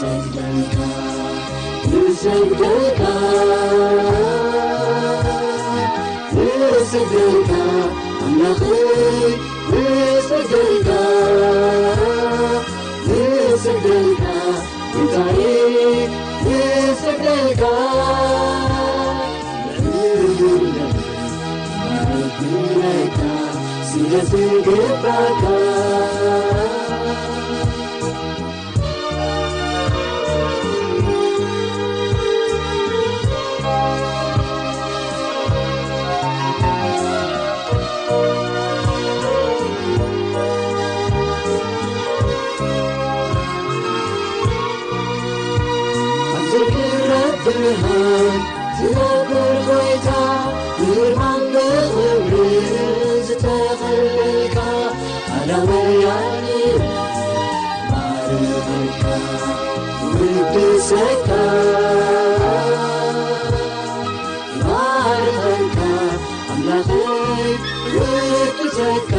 ንሰግደልካ፣ ንሰግደልካ ኣምላኸይ፣ ንሰግደልካ፣ ንሰግደልካ ጎይታየ፣ ንሰግደልካ። ንዕለታ ስለዝግባካ። ኣብ ዘይክረብ ብርሃን ዝነብር ጎይታ፣ ብግርማን ብኽብርን ዝተኸለልካ፣ ኣላውያን ባርኸካ፣ ውድሰካ፣ ባርኸካ፣ ኣምላኸይ ውድሰካ፣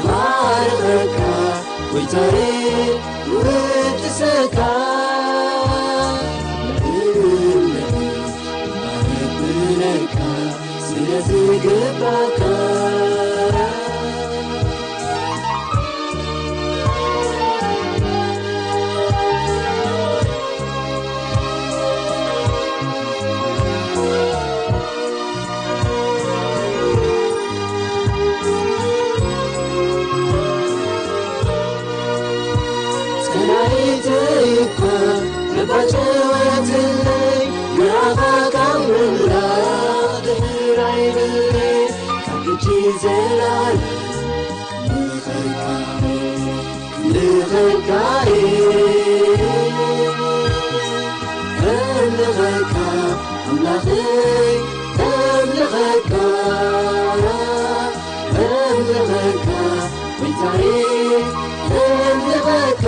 ባርኸካ፣ ጎይታየ ውድሰካ። ንዕለታ ስለዝግባካ። ጸላኢተይ እኳ ተባጨወትለይ፣ ንዓኻ ካብ ምምላኽ ድሕር ኣይብለይ። ካብ ሕጂ ዘላለም ንኸይካየ፣ ንኸይካየ፣ እምልኸካ ኣምላኸይ፣ እምልኸካ፣ እምልኸካ ጎይታየ፣ እምልኸካ።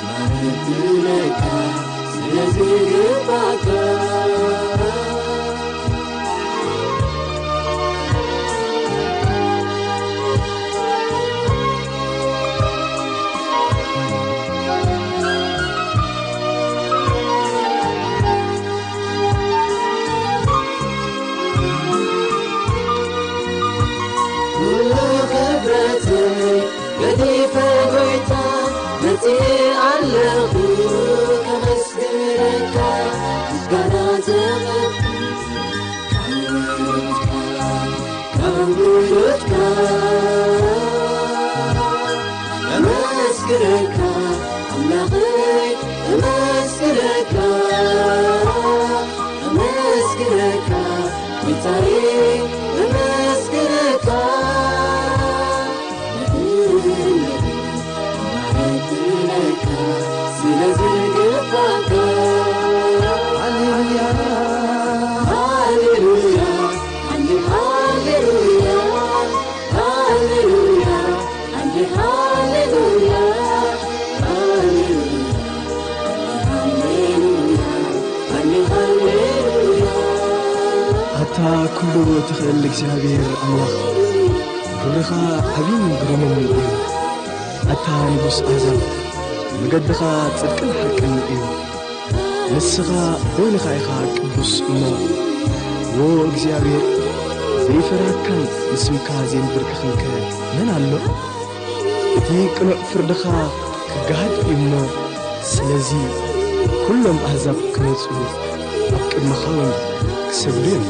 ማረትለካ ስለዝግባካ። ኩሉ ክብረተይ ገዲፈ ጎይታ መጺኤ ኣለኹ ከመስግነካ፣ ምስጋና ዘመልክት ካብ ውሉድካ፣ ካብ ውሉድካ ከመስግነካ፣ ኣምላኸይ ከመስግነካ፣ ከመስግነካ፣ ጎይታየ ከመስግነካ። ኣታ ኩሉ ትኽእል እግዚኣብሔር ኣምላኽ፣ ክብርኻ ዓብይን ግሩምን እዩ። ኣታ ንጉስ ኣሕዛብ፣ መገድኻ ጽድቅን ሓቅን እዩ። ንስኻ በይንኻ ኢኻ ቅዱስ እሞ፣ ዎ እግዚኣብሔር፣ ዘይፈርሃካን ንስምካ ዘይንብርክኽንከ መን ኣሎ? እቲ ቅኑዕ ፍርድኻ ክገሃድ እዩ እሞ፣ ስለዚ ኩሎም ኣህዛብ ክመጹ ኣብ ቅድመኻ እውን ክሰግዱ እዮም።